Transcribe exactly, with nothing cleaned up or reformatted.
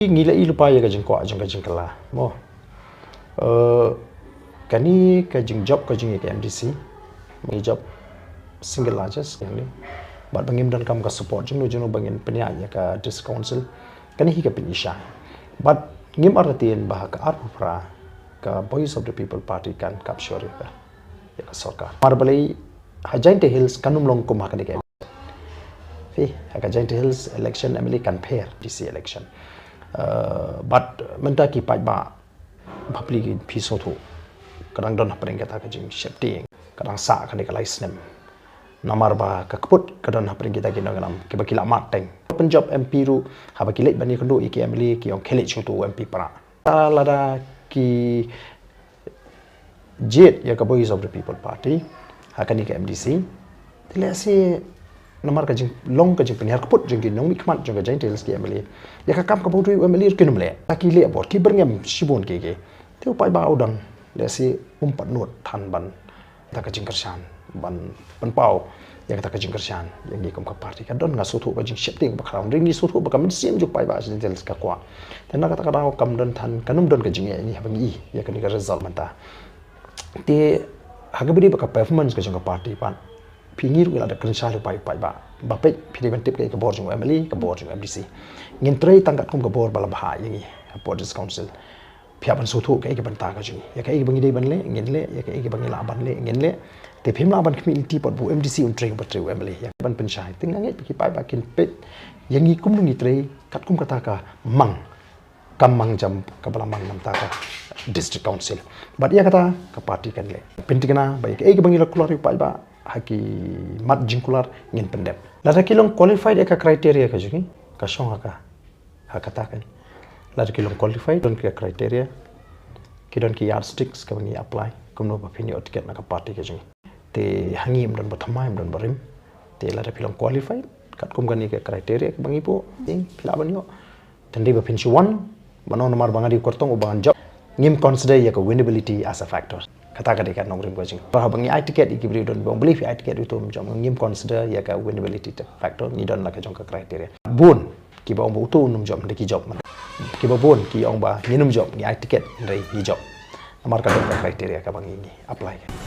Ngi la ïohi lypa ïa ka jingkwah jong ka jingkylla. Mo. Eh, kane ka jingjop ka jong ngi ka M D C. Ngi jop single largest jong ngi. Bad ba ngim donkam ka support jong no jong no ba ngin pynïaid ïa ka district council. Kane hi ka pynïaid sha. Bad ngim artatien ba ha ka arphew phra ka Voice of the People Party kan capture ïa ka, ïa ka sorkar. Namar balei ha Jaintia Hills kan ym long kum ha kane ka Phi, ha ka Jaintia Hills election M L A kan pher D C election. Eh, bad mynta ki paidbah bapli ki phi sngewthuh. Ka dang don hapdeng kata ka jingsheptieng. Ka dang sah kane ka lai snem. Namar ba ka kput ka don hapdeng kita ki nongïalam kiba ki la mad teng. Pynjop M P ruh haba ki leit ban ïakynduh ïa ki M L A ki ong khie leit shuh to M P para. Ta lada ki jied ïa ka Voice of the People Party ha kane ka M D C. Te lehse namar ka jinglong ka jingpynhiar kput jong ki nongmihkhmat jong ka Jaintia Hills ki M L A. Ïa ka kam kaba u dei u M L A ruh kin ym leh. Ta ki leh bor ki byrngem shibun ki ki. Te u paidbah u dang lehse um pat nud than ban ta ka jingkyrshan ban pynpaw ïa kata ka jingkyrshan ïa ngi kum ka party. Ka don nga sngewthuh ka jingsheptieng ba khraw. Hynrei ngi sngewthuh ba ka mynsiem jong u paidbah Jaintia Hills ka kwah. Te na kata ka daw kam don than kan ym don ka jingeh ngi haba ngi ïa kane ka result mynta. Te ha kaba ïadei bad ka performance ka jong ka party pat phi ngi ruh ngi la da kren sha u paidbah. Ba peit phi dei ban tip ka bor jong u M L A ka bor jong u M D C. Ngin trei tang katkum ka bor ba la bha ïa ngi hapoh District Council. Phi hap ban sngewthuh kaei ka bynta ka jong ngi. Ïa kaei ba ngi dei ban leh ngin leh, ïa kaei ba ngi lah ban leh ngin leh. Te phim lah ban khmih lynti pat ba u M D C un trei ba trei u M L A. Ïa ban pynshai. Te nga ngeit ba ki paidbah kin peit ïa ngi kumno ngi trei katkum kata ka mang. Kam mang jam kaba la mang namar ka District Council. Bad ïa kata ka party kan leh. Pynthikna ba ïa kaei ba ngi la kular ïa u paidbah ha ki mat jingkular ngin pyndep. Lada ki long qualified ïa ka criteria ka jong ngi ka shong ha ka, ha kata kan. Lada ki long qualified don ki criteria, ki don ki yardsticks kaba ngi apply kumno ba phin ïoh ticket na ka party ka jong ngi. Te ha ngi ym don ba thymmai ym don ba rim. Te lada phi long qualified katkum kane ka criteria kaba ngi buh, phi lah ban ïoh. Te ym dei ba phin shu wan ban ong namar ba nga dei u kyrtong uba ngan jop. Ngim consider ïa ka winnability as a factor. Kata ka dei ka nongrim ka jong ngi. Ba haba ngi ai ticket ïa ki briew don ba ong balei phi ai ticket uto um jop, ngim consider ïa ka winnability factor, ngi don la ka jong ka criteria. Bun kiba ong ba uto um jop, hynrei ki jop man. Kiba bun ki ong ba ngin ym jop, ngi ai ticket hynrei ngi jop. Namar ka don ka criteria kaba ngi, ngi apply.